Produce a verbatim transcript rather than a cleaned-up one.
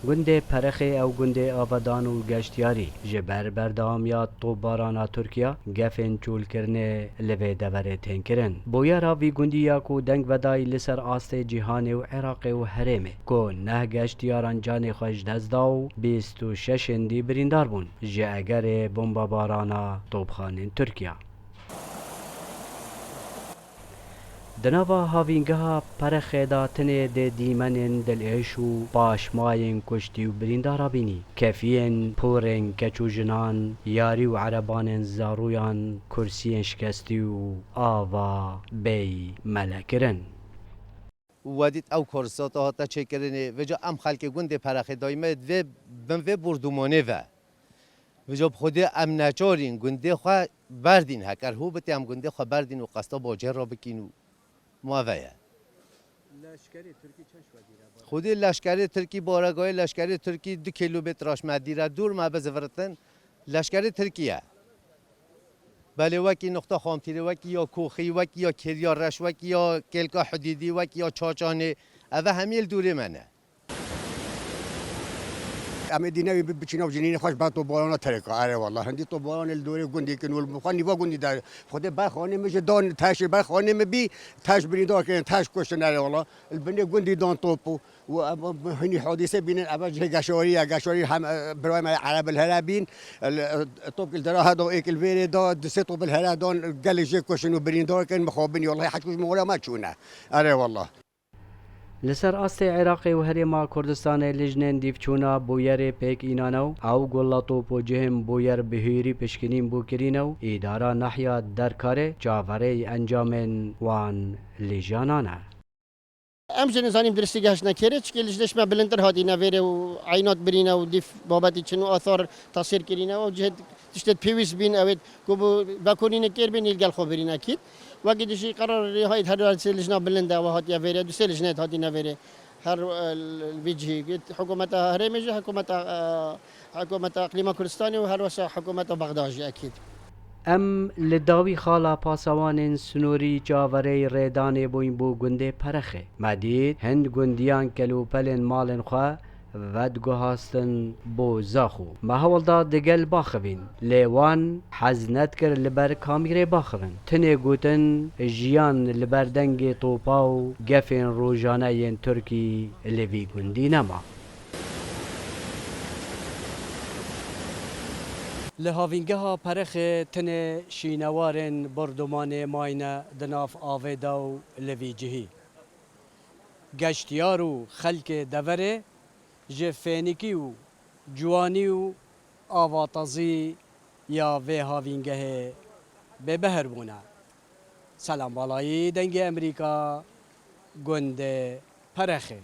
Gundê Perexê ew gundê avedan û geştiyarî ji ber berdewamiya topbarana Tirkiya gefên çûlkirinê li vê deverê tên kirin. Bûyera vî gundî ya ku deng vedayî li ser astê cîhanê û Iraqê û herêmê, ku neh geştiyaran canê xwe ji dest da û bîst û şeş ên dî birîndar bûn, ji egerê bombebarana topxanên Tirkiya. Di nava havîngeha Perexê de tinê dê dîmenên dilêş û paşmayên kuştî û birîndara bînî, kefiyên porên keç û jinan, yarî û erebanên zarûyan, kursiyên şikestî û ava bêyî mele kirin. Û wedît ew karsata hate çêkirinê, vêca em xelkê gundê Perexê dayî me vê, bin vê bordûmanê ve. Vêca bi Xwedê em neçarîn gundê xwe berdîn, heker hû bitê em gundê xwe berdîn û qesta bacê re bikîn û ma ve ye. Leşkerê Tirkî çend şwe dîre? Xwedê leşkerê Tirkî, baregayê leşkerê Tirkî du kîlometre ji me dîre dûr me biziviritin. Leşkerê Tirkî ye. Belê wekî nuqta xamtîrê, wekî ya Koxî, wekî ya Kêriya Reş, wekî ya Kêlka Hudîdî, wekî ya Çaçanê, eve hemî li dûrê me ne. Em ê dî newî bi-, biçîna û cinînê xwe ji ber tobarana tereka. Erê wallah. Hindî tobaranê li dorê gundî kin û li xwe nîva gundî de. Xwedê ber xanê min ji dan teşê ber xanê min bî, teş birîndar kirin, teş kuştin erê wallah. Li binê gundî dan top û, û em, em, hinî hadîse bînin, eve jê geşarî ye, geşarî hem, e, birayê me Ereb li here bîn, e, top li dera heda êk li vêrê da, du sê top li here dan, gelê jê kuştin û birîndar kirin, mixabin, wallahî heçkuş min wala me çûne. Erê wallah. Li ser astê Iraqê û Herêma Kurdistanê lijnên dîvçûna bûyerê pêk înane û ew gulla top û cihên bûyer bi hûrî pişkinîn bû kirîne û îdara nahya Derkarê çaverêy encamên wan lijana ne. Em jî nizanîm diristî gehiştine kêrê, çikê lijnê ji me bilindtir hatîne vêrê û eynat birîne û dîv babetî çin û athar tesîr kirîne û cihê tiştê pêwîst bîn, ew ê ku bi vekonînê kêr bên, ê li gel xwe birîn ekîd. Wekî dijî qerarê rêhayî her sê lijna bilind e, ew hatiye vêrê, du sê lijneyê hatîne vêrê. Her, e, li vî cihî, hikûmeta herêmê jî, hikûmeta, e, hikûmeta Îqlîma Kurdistanê û her wesa hikûmeta Bexda jî ekîd. Em li dawî xala pasewanên sinorî çaverêy rêdanê bûyn bo gundê Perexê. Me dît hin gundiyan kelûpelên malên xwe vediguhastin bo Zaxo. Me hewl da digel baxivîn, lê wan hez nedikir li ber kamîrê baxivin. Tinê gotin, jiyan li ber dengê topa û gefên rojane yên Tirkî li vî gundî nema. Li havîngeha Perexê tinê şînewarên bordomanê mayne di nav avê de û li vî cihî. Geştiyar û xelkê deverê ji fênikî û ciwanî û avatezî ya vê havîngehê bêbehr bûne. Selam Balayî, Dengê Emerîka, gundê Perexê.